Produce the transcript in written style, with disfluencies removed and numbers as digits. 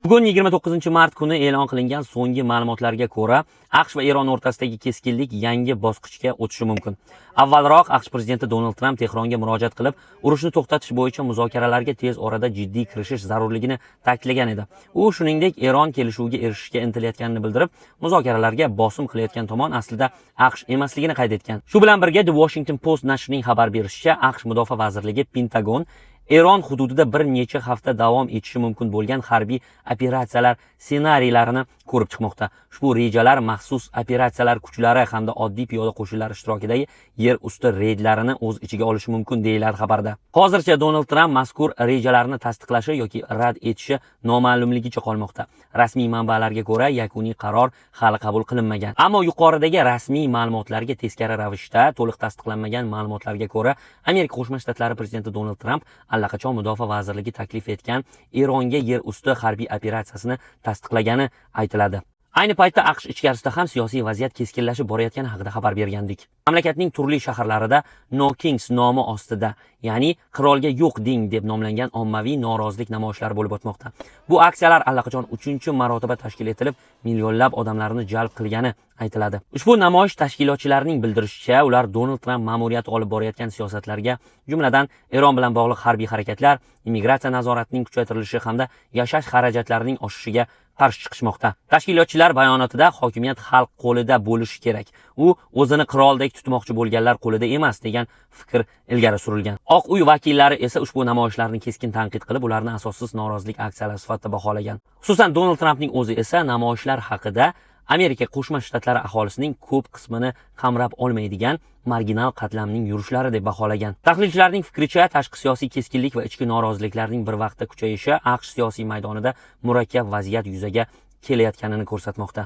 Bugun, 29 mart kuni e'lon qilingan so'nggi ma'lumotlarga ko'ra, AQSh va Eron o'rtasidagi keskinlik yangi bosqichga o'tishi mumkin. Avvalroq AQSh prezidenti Donald Tramp Tehronga murojaat qilib, urushni to'xtatish bo'yicha muzokaralarga tez orada jiddiy kirishish zarurligini ta'kidlagan edi. U shuningdek, Eron kelishuvga erishishga intilayotganini bildirib, muzokaralarga bosim qilayotgan tomon aslida AQSh emasligini qayd etgan. Shu bilan birga, The Washington Post nashrining xabar berishicha, AQSh mudofaa vazirligi Pentagon Eron hududida bir necha hafta davom etishi mumkin bo'lgan harbiy operatsiyalar ssenariylarini ko'rib chiqmoqda. Ushbu rejalar maxsus operatsiyalar kuchlari hamda oddiy piyoda qo'shinlar ishtirokidagi yer usti reydlarini o'z ichiga olishi mumkin, deyiladi xabarda. Hozircha Donald Tramp mazkur rejalarni tasdiqlashi yoki rad etishi noma'lumligicha qolmoqda. Rasmiy manbalarga ko'ra, yakuniy qaror hali qabul qilinmagan. Ammo yuqoridagi rasmiy ma'lumotlarga teskari ravishda, to'liq tasdiqlanmagan ma'lumotlarga ko'ra, Amerika Qo'shma Shtatlari prezidenti Donald Tramp allaqachon mudofaa vazirligi taklif etgan Eronga yer usti harbiy operatsiyasini tasdiqlagani aytiladi. Ayni paytda AQSh ichkarisida ham siyosiy vaziyat keskinlashib borayotgani haqida xabar bergandik. Mamlakatning turli shaharlarida No Kings nomi ostida, ya'ni qirolga yo'q deng deb nomlangan ommaviy norozilik namoyishlari bo'lib o'tmoqda. Bu aksiyalar allaqachon 3-marotaba tashkil etilib, millionlab odamlarni jalb qilgani aytiladi. Ushbu namoyish tashkilotchilarining bildirishicha, ular Donald Tramp ma'muriyati olib borayotgan siyosatlarga, jumladan Eron bilan bog'liq harbiy harakatlar, immigratsiya nazoratining kuchaytirilishi hamda yashash xarajatlarining oshishiga qarshi chiqishmoqda. Tashkilotchilar bayonotida hokimiyat xalq qo'lida bo'lishi kerak. U o'zini qiroldek tutmoqchi bo'lganlar qo'lida emas, degan fikr ilgari surilgan. Oq uy vakillari esa ushbu namoyishlarni keskin tanqid qilib, ularni asossiz norozilik aksiyalari sifatida baholagan. Xususan, Donald Trampning o'zi esa namoyishlar haqida Amerika Qo'shma Shtatlari aholisining ko'p qismini qamrab olmaydigan marginal qatlamning yurishlari deb baholagan. Tahlilchilarning fikricha, tashqi siyosiy keskinlik va ichki noroziliklarning bir vaqtda kuchayishi AQSh siyosiy maydonida murakkab vaziyat yuzaga kelayotganini ko'rsatmoqda.